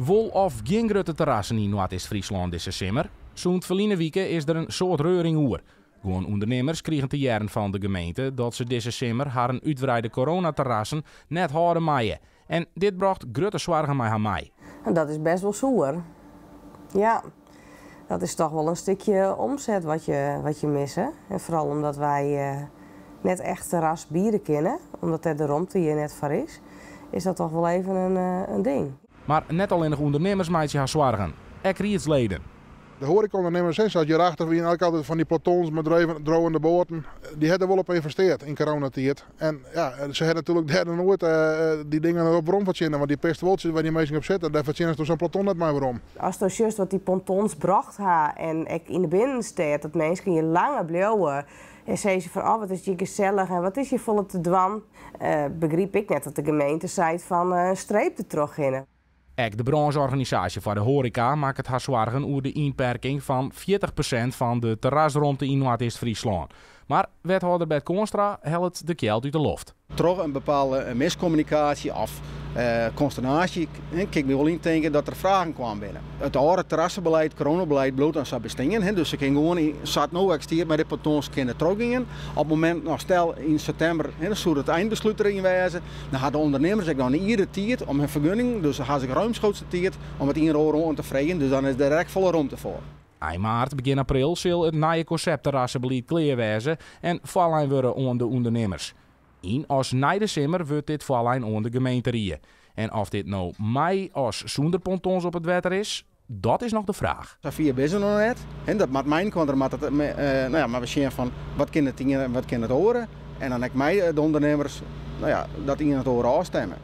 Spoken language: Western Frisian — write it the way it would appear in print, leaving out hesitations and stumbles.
Wol of gjin grutte terrassen yn Noardeast-Fryslân dizze simmer? Sûnt ferline wike is der in soad reuring oer. Guon ûndernimmers krigen te hearren fan de gemeente dat se dizze simmer harren útwreide coronaterrassen net hâlde meie. En dit brocht grutte soargen mei har mei. En dat is best wol soer. Ja, dat is toch wol in stikje omset wat je misse. En foaral omdat wy net echt terras biede kinne, omdat der de romte hjir net foar is, is dat toch wol even in ding. Mar net allinnich ûndernimmers meitsje har soargen, ek riedsleden. De hoareka-ûndernimmers, hè, sa't hjirachter wiene ek altyd fan dy pontons mei driuwende boaten, dy hawwe der wol op ynvestearre yn coronatiid. En ja, se hawwe natuerlik dêr noch noait dy dingen op werom fertsjinne, want dy pear stuoltsjes wêr't dy minsken op sitte, dêr fertsjinne se sa'n ponton net mei werom. Ast dan sjochst wat dy pontons brocht ha en ek yn de binnenstêd, dat minsken hjir langer bliuwe en sizze fan oh, wat is hjir gesellich en wat is hjir folle te dwaan, begryp ik net dat de gemeente seit fan streep der trochhinne. Ek de brânsjorganisaasje foar de hoareka makket har soargen oer de ynperking fan 40% fan de terrasromte yn Noardeast-Fryslân. Mar wethâlder Bert Koornstra hellet de kjeld út de loft. Troch in bepaalde miskommunikaasje of konsternaasje kin ik my wol yntinke dat der fragen kaam binne. It âlde terrassebeleid, coronabeleid, bliuwt dan sa bestean. Hè. Dus se kinne gewoan, sa't no ek stiet mei de pontons, kinne trochgean. Op it momint, no, stel yn septimber, hè, dan soe it einbeslút deryn wêze. Dan ha de ûndernimmers ek noch in jier de tiid om hun fergunning, dus ha se ruimschoots de tiid om it ien en oar oan te freegjen. Dus dan is der ek folle romte foar. Ein maart, begjin april sil it nije konsept terrassebelied klear wêze en foarlein wurde oan de ûndernimmers. Yn as nei de simmer wurdt dit foarlein oan de gemeenterie. En oft dit no mei as sûnder pontons op it wetter is, dat is noch de fraach. Safier binne se noch net. Hè, dat moat myn kant, moat it, no ja, mar we sjen fan wat kin it ien en wat kin it oare. En dan ek mei de ûndernimmers, no ja, dat ien en it oare ôfstimme.